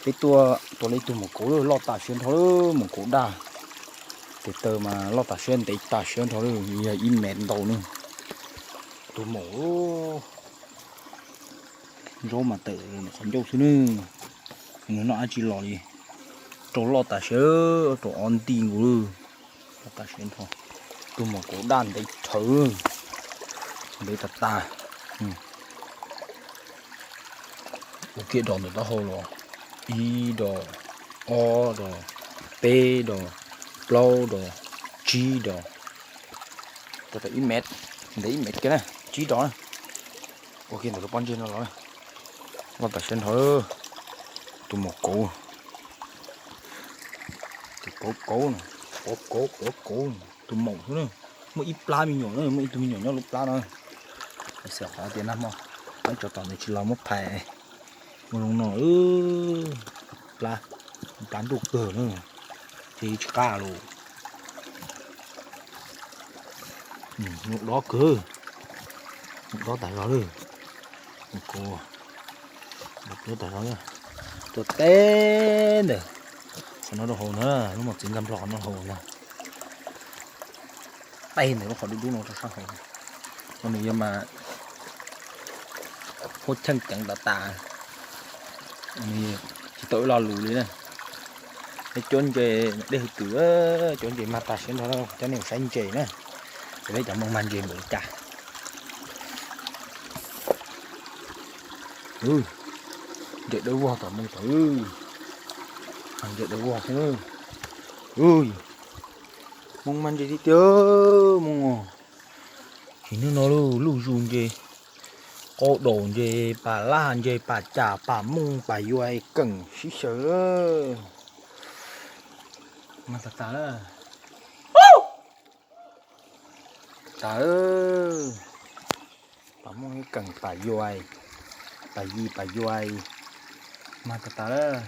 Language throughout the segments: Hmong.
Peb tuaj tua tau ib tug maum kauv loj tas siab nrho lawm, maum kauv daj. Tes taw mas loj tas siab, ntev tas siab nrho lawm, yog ib mev ntau na. Tus maum, zaub mas tawm qhov ncauj xwb na. Nws noj dab tsi los li. Rau loj tas siab, rau ob nti nkaus lawm. Loj tas siab nrho. Tus maum kauv daj ntev dhawv, ntev tas tas. Ua kiag dos ntawm taub hau los, ib dos, ob dos, peb dos, plaub dos, tsib dos. Rau tau ib mev, ntev ib mev kiag na, tsib dos na. Ua kiag ntawm lub pob ntseg no los, loj tas siab nrho. Tus maum kauv, tus kauv kauv, kauv kauv kauv kauv, tus maum xwb na. Muaj ib plab me nyuam na, muaj ib tug me nyuam nyob lub plab no. Xav qhov tias nag hmo ib tsov tom nws tsis los muab phais ua zoo no. Plab, plab ntuj kawg na, ces tsis qab lus. Dob kawg, dob tas zog lawm. Dob tas zog, tuaj teb ntawm qhov no rau hauv na, lub mos txwv ntag nplog qhov no rau hauv na. Teb ntawm lub qhov dub dub no rau sab hauv. Nws yog mas huab cheej ceev tas tas, tsis tau ib lo lus li na. Peb cuab ntses dej hwj tus, cuab ntses mag tas siab nrho, coj nej mus saib ntses na. Peb cov Hmoob mag ntses npaum li cas. Ntses dawb vog tom Hmoob tod, ntses dawb vog xwb. Hmoob mag ntses tiag tiag Hmoob. Tsis hnub no luj zus ntses, qau daus ntses, pas laj ntses, pas cas, pas mooj, pas yuav keem sib xyaw. Mag tas tas lawm. Tas, pas mooj keem, pas yuav, pas yis pas yuav, mag tas tas lawm.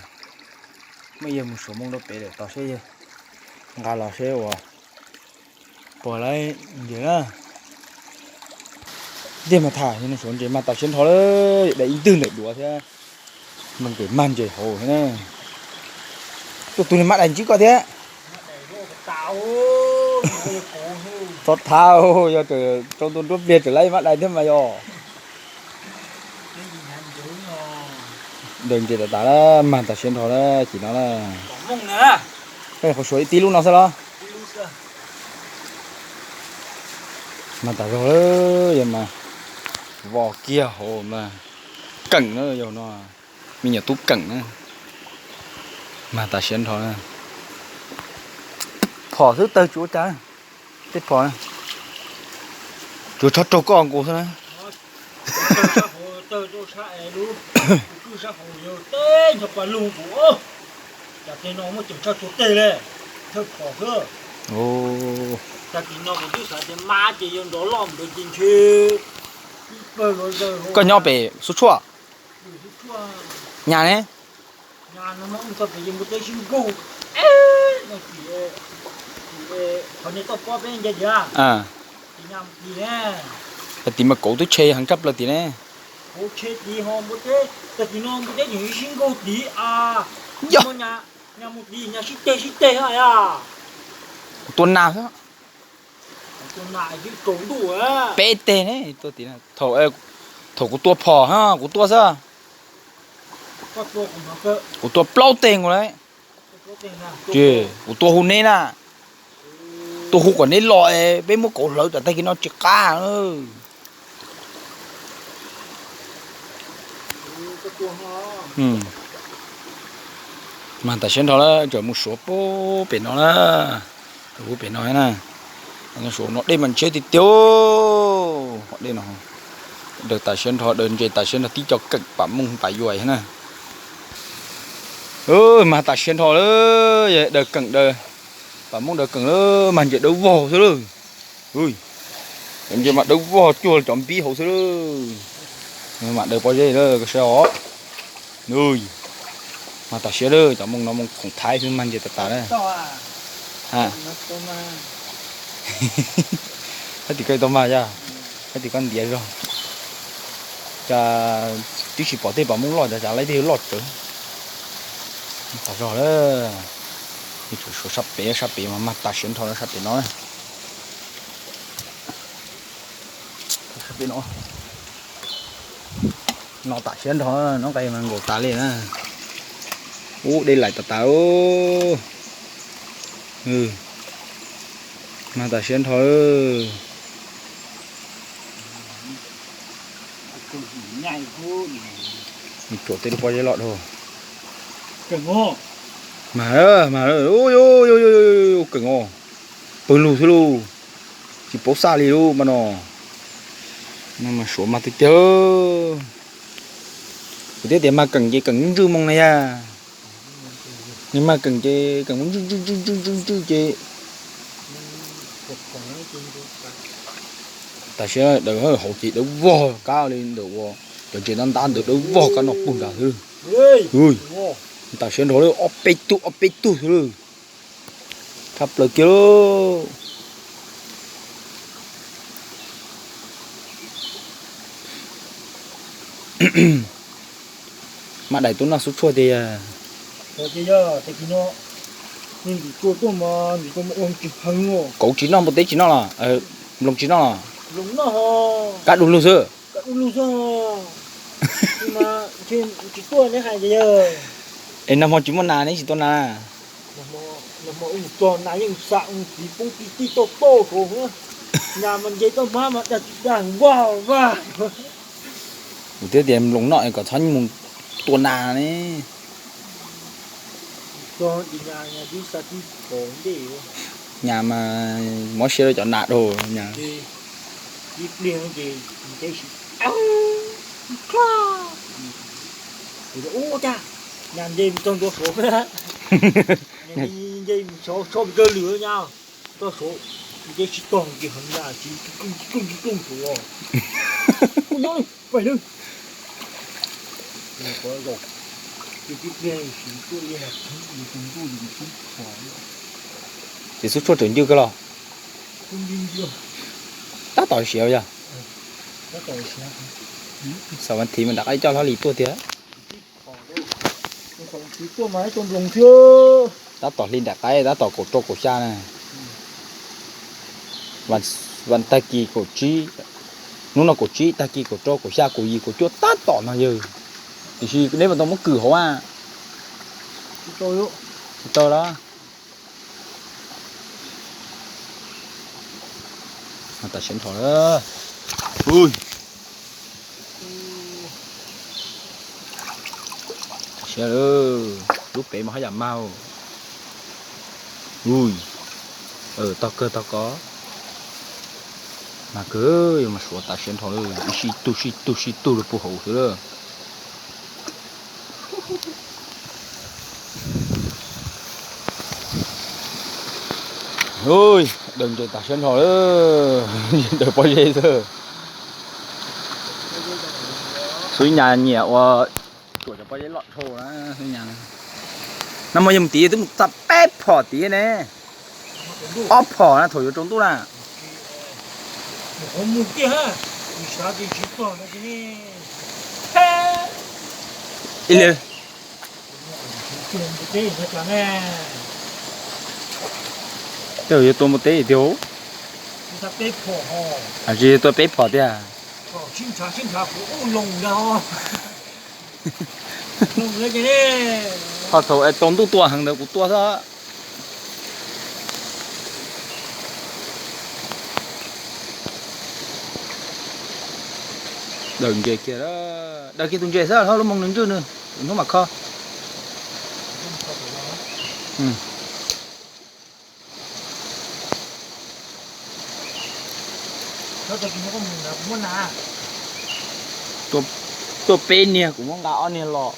Muab yawg mus suav moo rau pem lawm tos seb yawg nqa los seb ua puas laib ntses na. Tiag mas tham, yog nws suav ntses mag tas siab nrho lawm, dai ib ntwg ntawm duav thiab. Nplooj ces mag ntses hauv thiab na. Tuaj tus niag mab dais ntsib koj thiab. Txhob tham, yog rau ntua nruab pliag tseem laib mab dais thiab mas yog. Daws ntses tas tas lawm, mag tas siab nrho lawm ces no lawm. Koj qhuav suav ib tib lub no xwb los? Mag tas zog lawm, yog mas vos kiag hauv mas keem na, yog no me nyuam tub keem na. Mag tas siab nrho na. Phom xwb tawg tsis ua cas, tej phom tsuas tshaj raug koj nkaus xwb na. Koj nyob pem Xub Tshuaj? Nyab ne? Tim mas kauv twb tshe heev tshaj plaws tim ne. Yog, kuv tua nas xwb. Peb teg ne, thaum kuv tua phom kuv tua xwb. Kuv tua plaub teg nkaus lawm. Kuv tua hu neb na, tua hu kom neb los es peb muab kauv hlawv tam tag kis no tsis qab. Mag tas siab nrho lawm, tseem mus suav pem no na. Hu pem no na. Suav no dej mas ntshiab tiag tiag. Dej no daws tas siab nrho, daws ntses tas siab nrho, tib co keem pam mooj pam yuav na. Mag tas siab nrho lawm, daws keem daws, pam mooj daws keem lawm, mag ntses dawb vog xwb lawm. Ntses mas dawb vog cuag cov npib hauv xwb lawm. Mam daws pob zeb lawm koj saib os. Mag tas siab lawm, cov mooj no mooj khoom thaib xwb, mag ntses tas tas na. Hab tim koj tau mag yog, hab tim koj ntiav zog. Cas twb tsis pom tej pam mooj loj, cas cas laib tej loj tsawv. Tag zog lawm, yuav tsum suav sab pem, sab pem mas mag tas siav nrho sab pem no. Sab pem no, no tas siav nrho, no nqaij mas nkaum tas li na. Ub, dej laim tas tas. Mag tas siav nrho. Tsuam tej lub pob zeb loj dhau. Mag, mag, keem os. Pawg lug xwb lauj. Tsis paub xaj li lauj mas no. No mas suav mag tiag tiag. Kuv thiaj tias mag keem ces keem ntswj moo na yaj. Nws mag keem ces keem mus ntswj ntswj ntswj ntswj ntswj ntswj ces tas siav daws hauv ces dawb vog kab li ntawm ua cov ntses ntab ntab ntawd dawb vog kab no pug nrad xwb. Tas siav nrho lawm, ob peb tug ob peb tug xwb lawm. Tshaj plaws kiag lauj. Maj daim tuaj noj xub tshuaj tiag. Kauv tsis noj, npua teb tsis noj los? Nploos tsis noj los? Kab du lug xwb. Es nag hmo tsis muaj nas neb tsis tua nas? Kuv thiaj tias nploos noj es kom txhob mus tua nas ne. Nyas mas mob siab rau cov nas dhau nyas. Ces xub tshuaj tseem ncwj kawg los? Tab tom siav yog? Xav mas thiv mas nram qab coj hlob li tuaj tiag. Tab tom hli nram qab tab tom kaum rau kaum xya na. Vas tag kis kaum tsib, hnub no kaum tsib tag kis kaum rau kaum xya kaum yim kaum cuaj tab tom no yawg. Tiam sis neb puas tau muab kws hauv a? Tsis tau los? Tam siav nrho lawm. Ui, siav lawm, lub pem mas haj yam mag. Ui, tog kawg tog ko. Mag kawg, yuav mas suav tas siav nrho lawm, ib sij tug sij tug sij tug rau puag hauv xwb lawm. Daws ntses tas siav nrho lawm, ntses daws pob zeb xwb. Xub Nyas nyiam ua tsuam cov pob zeb loj dhau na. Nag hmo yog mus tid twb mus txog peb phom tid ne. Ob phom na thaum yuav tsaus ntuj na. Ib li, tej yuav tua npua teb tiag. Tsis tua peb phom tiag. Ho thaum es tsaus ntuj tua heev ntawd kuv tua xwb. Daws ntses kiag, daws kiag tus ntses xwb, lub moo nws ntswj nws, hnub mam kho. Tuaj peb niag kuv muab nqa ob niag los.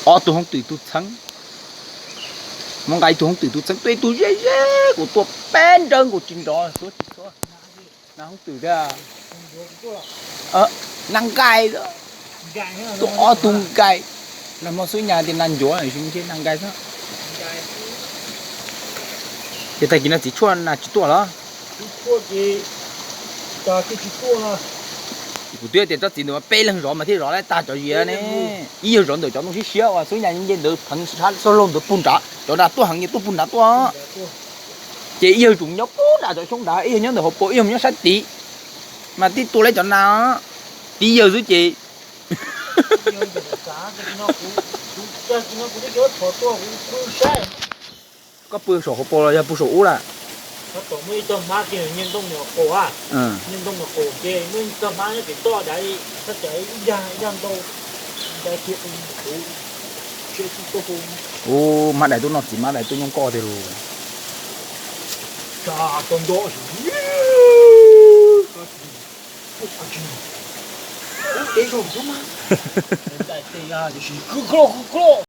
Ob tug hoob twm tug txheeb. Muab nqa ib tug hoob twm tug txheeb, tuaj ib tug ze ze, kuv tua peb nrawv nkaus tsis nrov, xuav tsis xuav. Nas hoob twm thiab. Nas nqais, tuaj ob tug nqais. Nag hmo xwb nyas tias nas ncuav, nas nqais xwb. Ces tag kis no txiv tshuaj nas tsis tuaj los? Kuv twb tias tsob txiv ntawd mas peb leeg zov mas thiaj zov tau tag cov ziav ne. Ib yawg zov ntawm cov ntoo siab siab uas xub nyob nce ntawd pheev sab xauj laug ntawd puag nrad, cov nrad tuaj heev ces tuaj puag nrad tuaj. Ces ib yawg tseem nyob puag nram cov xyoob nrad, ib yawg nyob ntawm hauv paus, ib yawg nyob sab tid, mas tib tua laib cov na, tib yawg xwb ces. Koj pw saum hauv paus los yog pw saum ub lawm? Ub, mab dais tuaj noj txiv, mab dais tuaj nyooj koj tiag lauj.